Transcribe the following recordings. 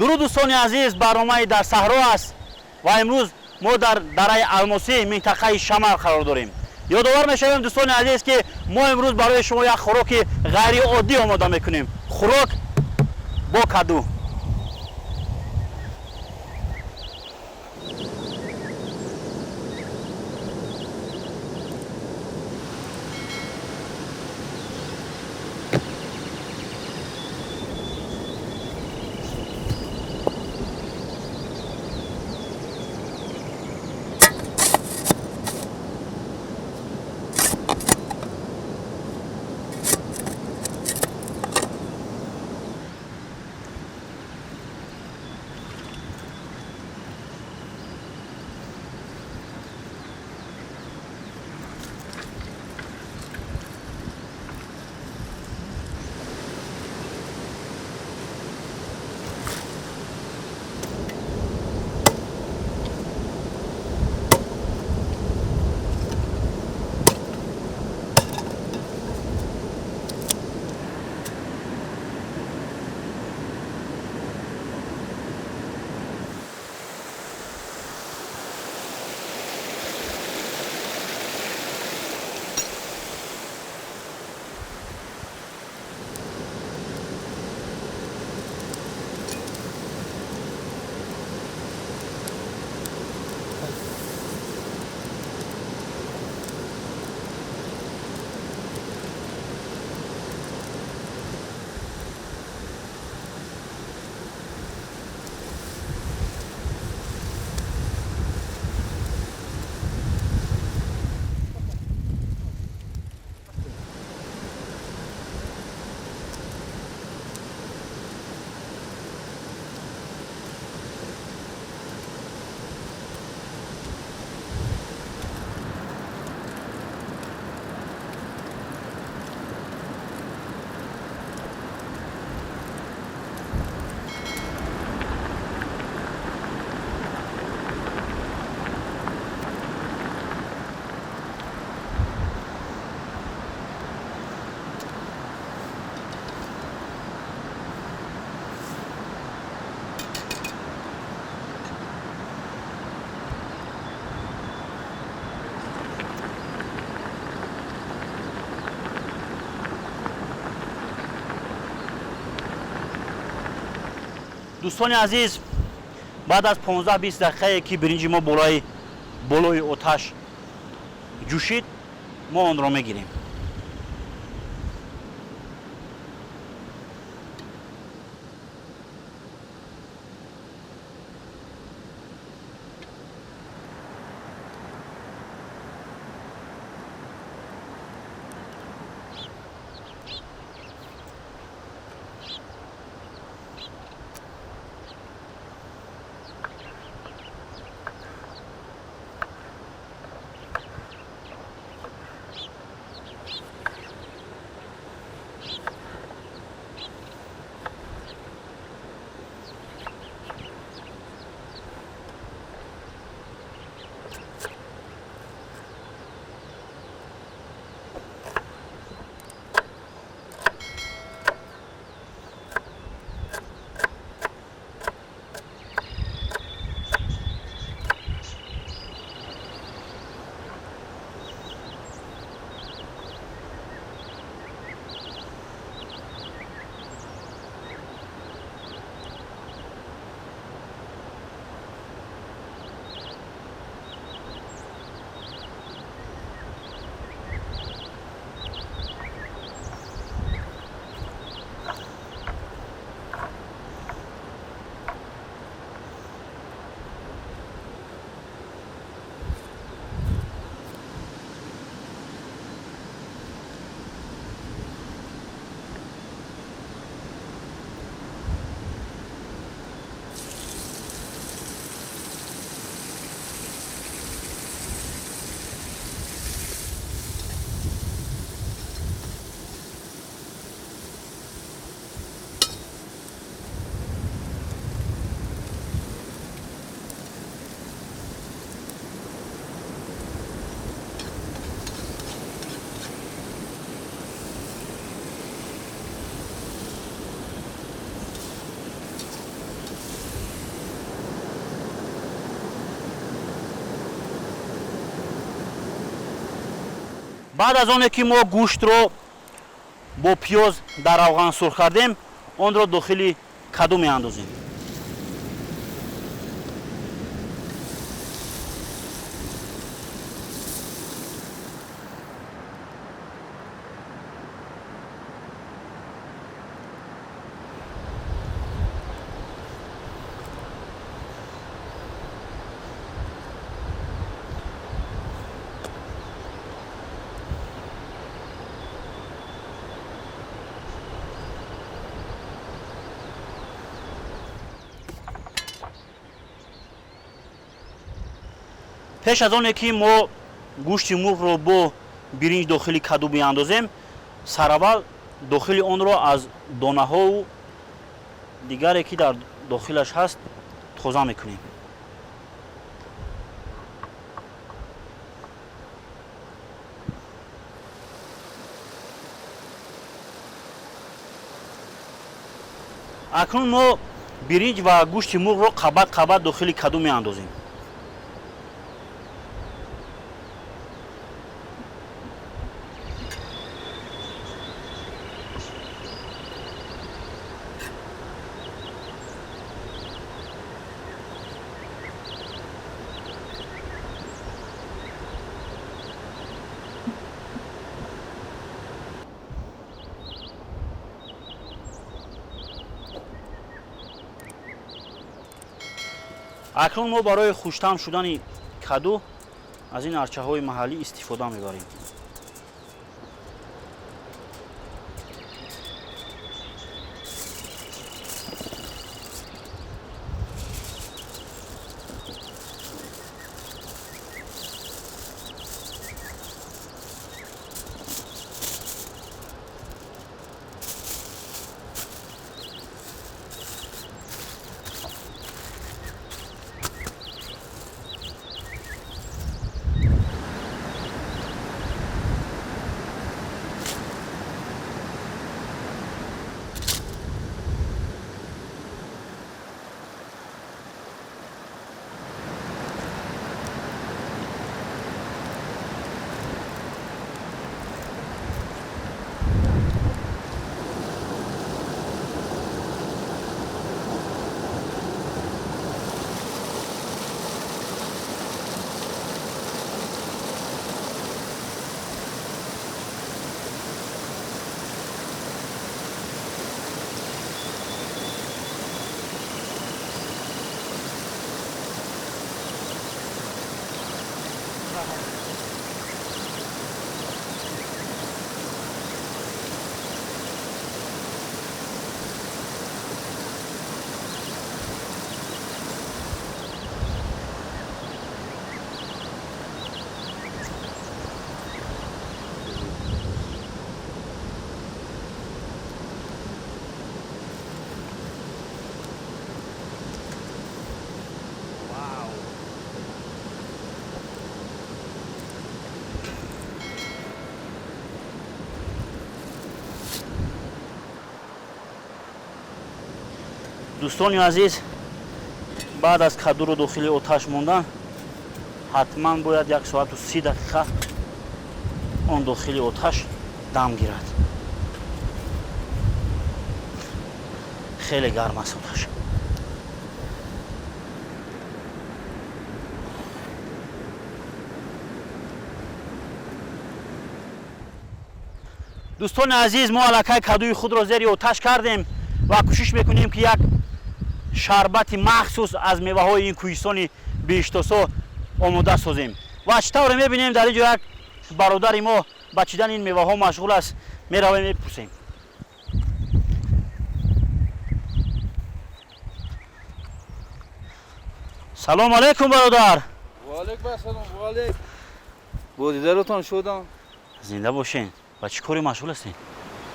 Дуруд, дӯстони азиз, барномаи «Дар саҳро» аст ва имрӯз мо дар дараи Алмосӣ, минтақаи Шамал қарор дорем. Ёдовар мешавем, дӯстони азиз, ки мо имрӯз барои шумо як хӯроки ғайриоддӣ омода мекунем, хӯрок бо каду. Дӯстони азиз, баъд аз 15-20 дақиқае, ки биринҷи мо болои оташ ҷӯшид, мо онро мегирем. Баъд аз оне ки мо гӯштро бо пиёз дар равған сурх кардем, онро дохили каду меандозем. Пеш аз оне ки мо гӯшти мурғро бо биринҷ дохили каду биандозем, сараввал дохили онро аз донаҳову дигаре ки дар дохилаш ҳаст тоза мекунем. Акнун мо биринҷ ва гӯшти мурғро қабат қабат дохили каду меандозем. Акнун мо барои хуштаъм шудани каду аз ин арчаҳои маҳаллӣ истифода мебарем. Дӯстони азиз, баъд аз кадуро дохили оташ мондан ҳатман бояд 1 соату 30 дақиқа он дохили оташ дам гирад. Хеле гарм аст оташ. Дӯстони азиз, мо аллакай кадуи худро зери оташ кардем ва кӯшиш мекунем ки як шарбати махсус аз меваҳои ин кӯҳистони биҳиштосо омода созем. Ва чӣ тавре мебинем, дар ин ҷо як бародари мо ба чидани ин меваҳо машғул аст. Меравем, мепурсем. Салом алейкум, бародар. Ва алейкум ассалом. Ва алейк. Бо дидаротон шудам. Зинда бошен. Ба чӣ коре машғул ҳастед?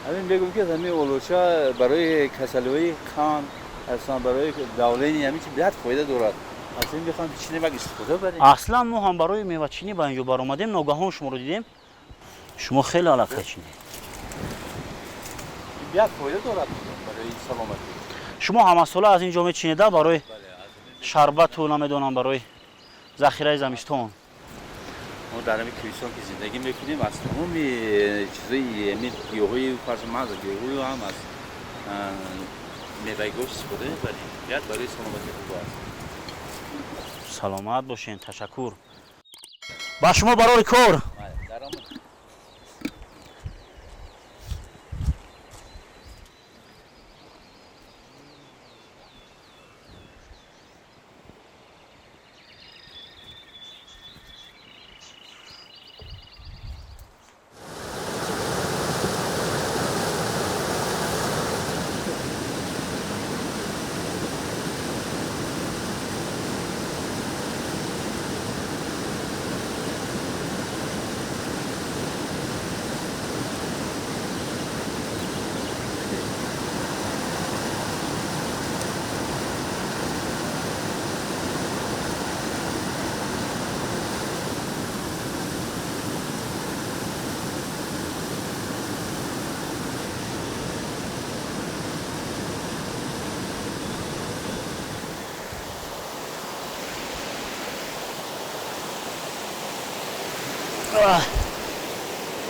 Ҳамин мегӯм ки ҳамин олуча барои касалиҳои қанд, аслан барои давление ҳамин чи беҳад фоида дорад. Аз ин мехоҳам чине як истифода барем. Аслан мо ҳам барои мевачинӣ ба инҷо баромадем, ногаҳон шуморо дидем. Шумо хеле аллакай чинед. Беҳад фоида дорад барои саломатӣ. Шумо ҳамасола аз ин ҷо мечинеда барои шарбату намедонам барои захираи замистон. Мо дар ҳамин кӯҳистон ки зиндагӣ мекунем, аз тамоми чизои ҳамин гиёҳҳои фарз мағз, гиёҳҳою ҳам аз мевагиҳош истифода мебарем. Беҳад барои саломатӣ хуб аст. Саломат бошен, ташаккур. Ба шумо барори кор.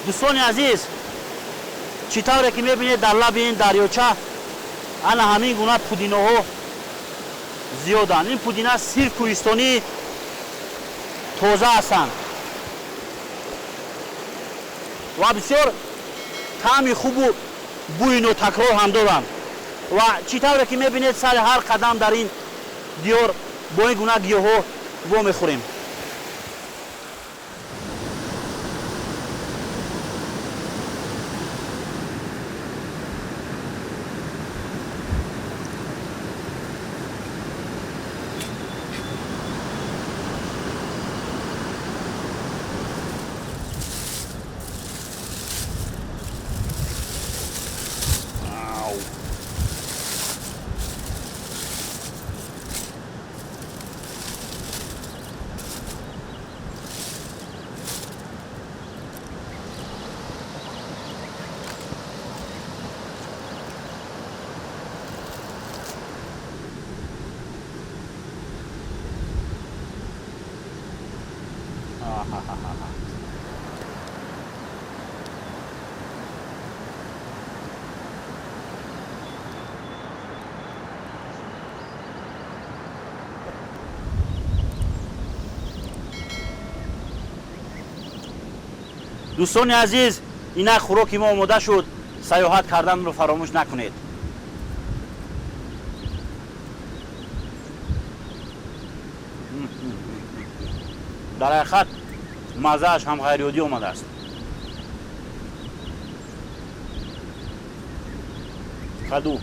Дӯстони азиз, чӣ тавре ки мебинед, дар лаби ин дарёча ана ҳамин гуна пудиноҳо зиёданд. Ин пудина сирф кӯҳистонии тоза ҳастанд ва бисёр таъми хубу бӯи нотакрор ҳам доранд. Ва чӣ тавре ки мебинед, сари ҳар қадам дар ин диёр бо ин гуна гиёҳҳо вомехӯрем. Дӯстони азиз, инак хӯроки мо омода шуд. Саёҳат карданро фаромӯш накунед. Дар ҳақиқат маззааш ҳам ғайриоддӣ омадааст. Каду.